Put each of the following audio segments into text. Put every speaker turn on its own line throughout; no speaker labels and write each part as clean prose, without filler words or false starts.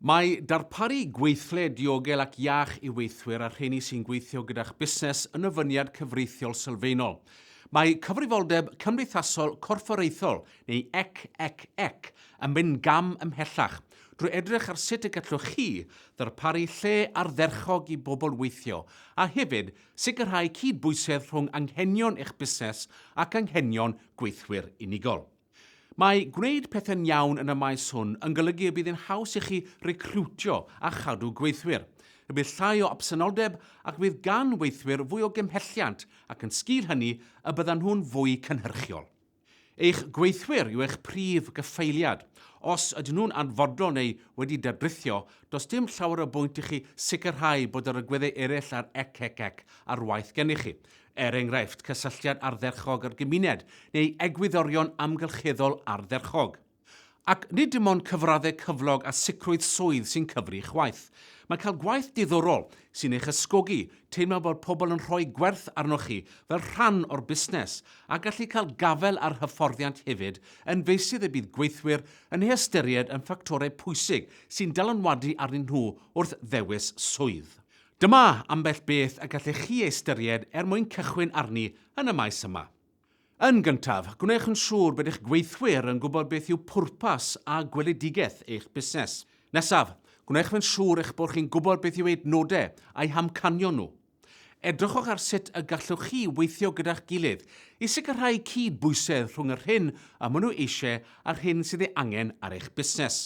Mae darparu gweithle diogel ac iach i weithwyr a'r rheini sy'n gweithio gyda'ch busnes yn ofyniad cyfreithiol sylfaenol. Mae cyfrifoldeb cymdeithasol corfforaethol, neu ECECEC, yn mynd gam ymhellach drwy edrych ar sut y gallwch chi ddarparu lle ardderchog i bobl weithio a hefyd sicrhau cyd-bwysedd rhwng anghenion eich busnes ac anghenion gweithwyr unigol. Mae gwneud pethau'n iawn yn y maes hwn yn golygu y bydd yn haws i chi recriwtio a chadw gweithwyr, y bydd llai o absenoldeb ac y bydd gan weithwyr fwy o gymhelliant ac yn sgil hynny y byddan nhw'n fwy cynhyrchiol. Eich gweithwyr yw eich prif gyffeiliad. Os ydyn nhw'n anfodlon neu wedi dadrithio, does dim llawer o bwynt i chi sicrhau bod yr agweddau eraill ar ecec ar waith gennych chi. Er enghraifft, cysylltiad ardderchog â'r gymuned neu egwyddorion amgylcheddol ardderchog. Ac nid dim ond cyfraddau cyflog a sicrwydd swydd sy'n cyfri chwaith. Mae cael gwaith diddorol, sy'n eich ysgogi, teimlo bod pobl yn rhoi gwerth arnoch chi fel rhan o'r busnes, a gallu cael gafael ar hyfforddiant hefyd yn feysydd y bydd gweithwyr yn eu hystyried yn ffactorau pwysig sy'n dylanwadu arnyn nhw wrth ddewis swydd. Dyma ambell beth y gallech chi ei ystyried er mwyn cychwyn arni yn y maes yma. Yn gyntaf, gwnewch yn siŵr bod eich gweithwyr yn gwybod beth yw pwrpas a gweledigaeth eich busnes. Nesaf, gwnewch yn siŵr eich bod chi'n gwybod beth yw eu nodau a'u hamcanion nhw. Edrychwch ar sut y gallwch chi weithio gyda'ch gilydd i sicrhau cyd-bwysedd rhwng yr hyn y maen nhw eisiau a'r hyn sydd ei angen ar eich busnes.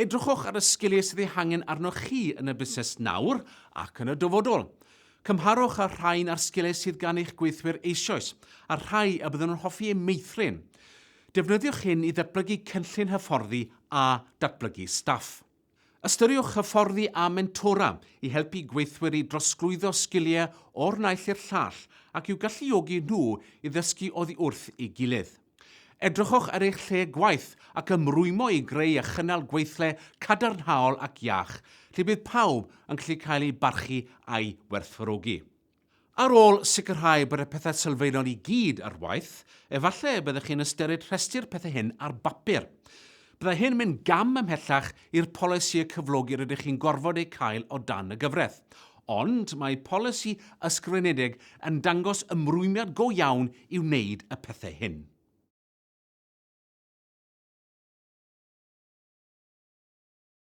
Edrychwch ar y sgiliau sydd eu hangen arnoch chi yn y busnes nawr ac yn y dyfodol. Cymharwch y rhain â'r sgiliau sydd gan eich gweithwyr eisoes, a'r rhai y bydden nhw'n hoffi eu meithrin. Defnyddiwch hyn i ddatblygu cynllun hyfforddi a datblygu staff. Ystyriwch hyfforddi a mentora i helpu gweithwyr i drosglwyddo sgiliau o'r naill i'r llall ac i'w galluogi nhw i ddysgu oddi wrth ei gilydd. Edrychwch ar eich lle gwaith ac ymrwymo i greu a chynnal gweithle cadarnhaol ac iach, lle bydd pawb yn gallu cael ei barchu a'i werthfawrogi. Ar ôl sicrhau bod y pethau sylfaenol i gyd ar waith, efallai y byddech chi'n ystyried rhestru'r pethau hyn ar bapur. Byddai hyn yn mynd gam ymhellach i'r polisïau cyflogi rydych chi'n gorfod eu cael o dan y gyfraith. Ond mae polisi ysgrifenedig yn dangos ymrwymiad go iawn i wneud y pethau hyn.